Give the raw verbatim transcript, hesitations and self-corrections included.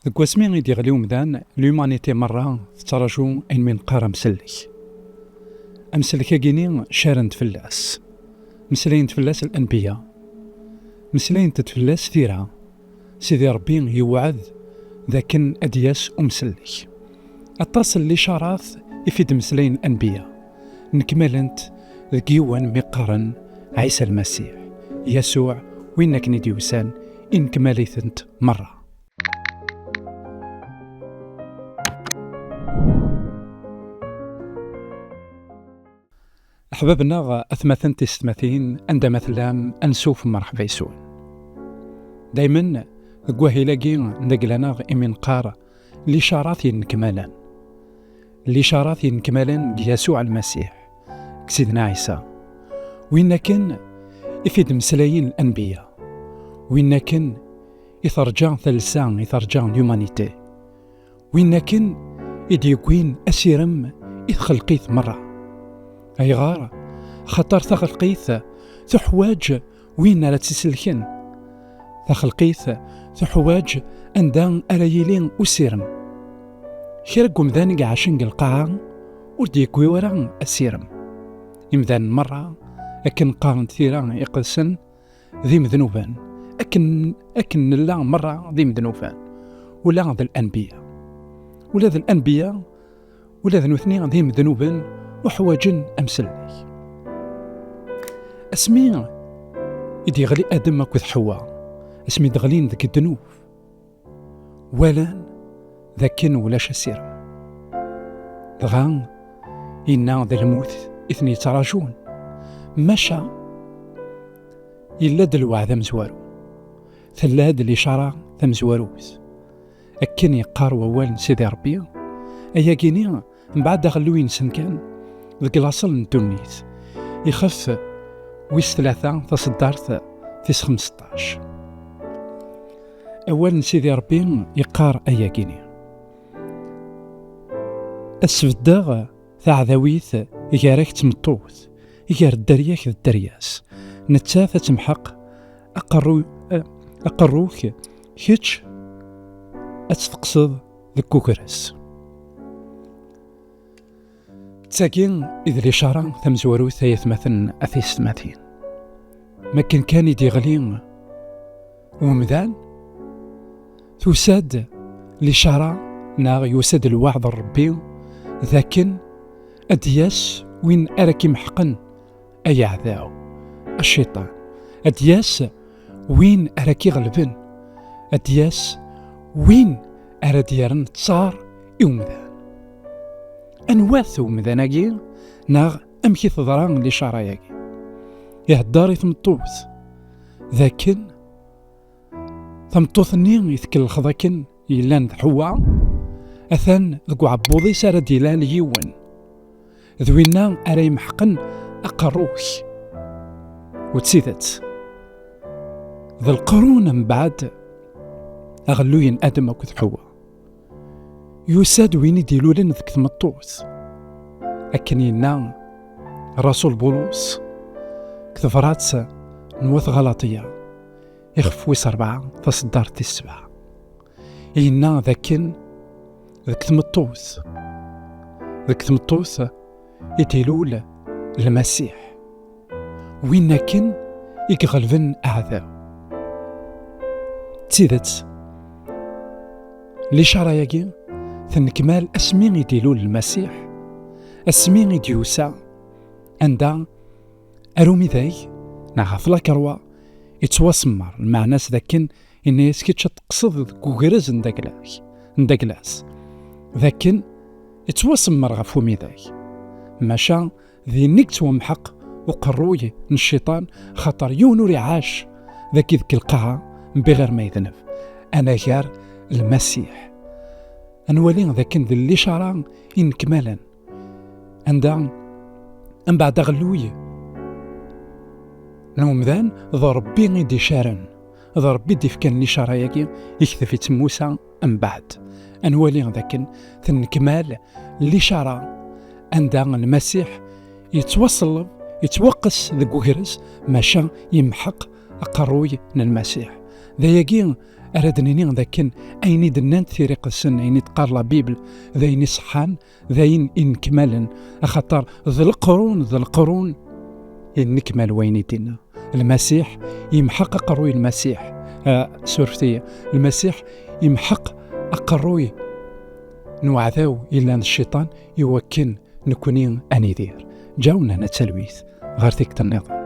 Deg wasmi i d-yeɣli umdan, l'humanité merra tettraǧu ayen mi neqqar amsellek. Amsellek-agi-ni carent fell-as. Meslayent fell-as l'anbiya. Meslayent-d fell-as tira. Sidi Ṛebbi yewɛed d akken ad d-yas umsellek. Aṭas n licarat i f-id-meslayen l'anbiya. Nekmalent deg yiwen mi qqaren Ɛisa Lmasiḥ, Yasuɛ, win akken i d-yusan, i nekmal-itent merra. Aḥbab-nneɣ, atmaten tisetmatin, anda ma tellam, ansuf mreḥba yes-wen. Daymen, deg wahil-agi n dagla-nneɣ imi neqqar licarat yennekmalen. Licarat yennekmalen deg Yasuɛ Lmasiḥ, deg Sidna Ɛisa. Win akken i f-id-meslayen l'anbiya. Win akken i terǧa talsa, i terǧa l'humanité. Win akken i d-yewwin asirem i txelqit merra. Ayɣer? Xaṭer taxelqit tuḥwaǧ win ara tt-iselken. Taxelqit tuḥwaǧ anda ara yili usirem. Kra n wemdan i iɛacen deg lqaɛa ur d-yewwi ara asirem. Imdanen merra, akken qqarent tira iqedsen, d imednuben, akken, akken nella merra d imednuben, ula d l'anbiya. Ula d l'anbiya, ula d nutni d imednuben uḥwaǧen amsellek. Asmi i d-yeɣli Adem akked Ḥewwa, asmi d-ɣlin deg ddnub, walan d akken ulac asirem. Dɣa, inna d lmut i ten-yettraǧun. Maca, yella-d lweɛd amezwaru. Tella-d licara tamezwarut. Akken yeqqar wawal n Sidi Ṛebbi, ayagi-ni, mbeɛd aɣelluy-nsen kan, deg laṣel n ddunit, ixef wis tlata, taṣeddart tis xmesṭac. Awal n Sidi Ṛebbi yeqqar ayagi-ni: Ad sbeddeɣ taɛdawit gar-ak d tmeṭṭut, gar dderya-k d dderya-s. Nettat ad temḥeq aqerru-, aqerru-k, kečč ad tt-teqqseḍ deg ugres. D tagi i d licara tamezwarut, ay atmaten, a tiyessetmatin. Makken kan i d-yeɣli umdan, tusa-d licara neɣ yusa-d lweɛd n Ṛebbi d akken ad d-yas win ara k-imeḥqen, ay aɛdaw, a cciṭan. Ad d-yas win ara k-iɣelben. Ad d-yas win ara d-yerren ttar i umdan. Anwa-t umdan-agi, neɣ amek i teḍra licara-agi? Ihedder i tmeṭṭut d akken tameṭṭut-nni i tkellxeḍ akken yellan d Ḥewwa, atan deg uɛebbuḍ-is ara d-ilal yiwen. D winna ara imeḥqen aqerru-k. U d tidet, d lqerun mbeɛd aɣelluy n Adem akked Ḥewwa, yusa-d win i d-ilulen deg tmeṭṭut. Akken yenna Rasul Bulus deg tebrat n wat Ɣalaṭiya, ixef wis rebɛa, taṣeddart tis sebɛa, yenna d akken deg tmeṭṭut, deg tmeṭṭut i d-ilul Lmasiḥ, win akken i iɣelben aɛdaw. D tidet, licara-agi tennekmal asmi i d-ilul Lmasiḥ, asmi i d-yusa anda ar umidag, neɣ ɣef lakerwa, ittwasemmer, lmeɛna-s d akken yenna-yas: kečč ad teqqseḍ deg ugrez n dagla-k, n dagla-s. D akken ittwasemmer ɣef umidag. Maca d yenna i yettwamḥeq uqerruy n cciṭan, xaṭer yiwen ur iɛac dagi deg lqaɛa mbiɣir ma yedneb, anagar Lmasiḥ. Ad nwali d akken d licara inekmalen, anda, mbeɛd aɣelluy n umdan, d Ṛebbi i d-icaren, d Ṛebbi i d-ifkan licara-agi, ikteb-itt Musa mbeɛd. Ad nwali d akken tennekmal licara anda Lmasiḥ yettwaṣelleb, yettwaqqes deg ugrez, maca yemḥeq aqerruy n Lmasiḥ. D ayagi ara d-nini d akken ayen i d-nnant tiriqsen, ayen i d-teqqar la Bible, d ayen iṣeḥḥan, d ayen inekmalen, axaṭer d leqrun, d leqrun i nnekmal wayen i d-inna. Lmasiḥ imḥeq aqerruy n Lmasiḥ, ah, surfet-iyi, Lmasiḥ imḥeq aqerruy n uɛdaw yellan d cciṭan i wakken nekni ad nidir. Ǧawnen ad talwit ɣer tikkelt nniḍen.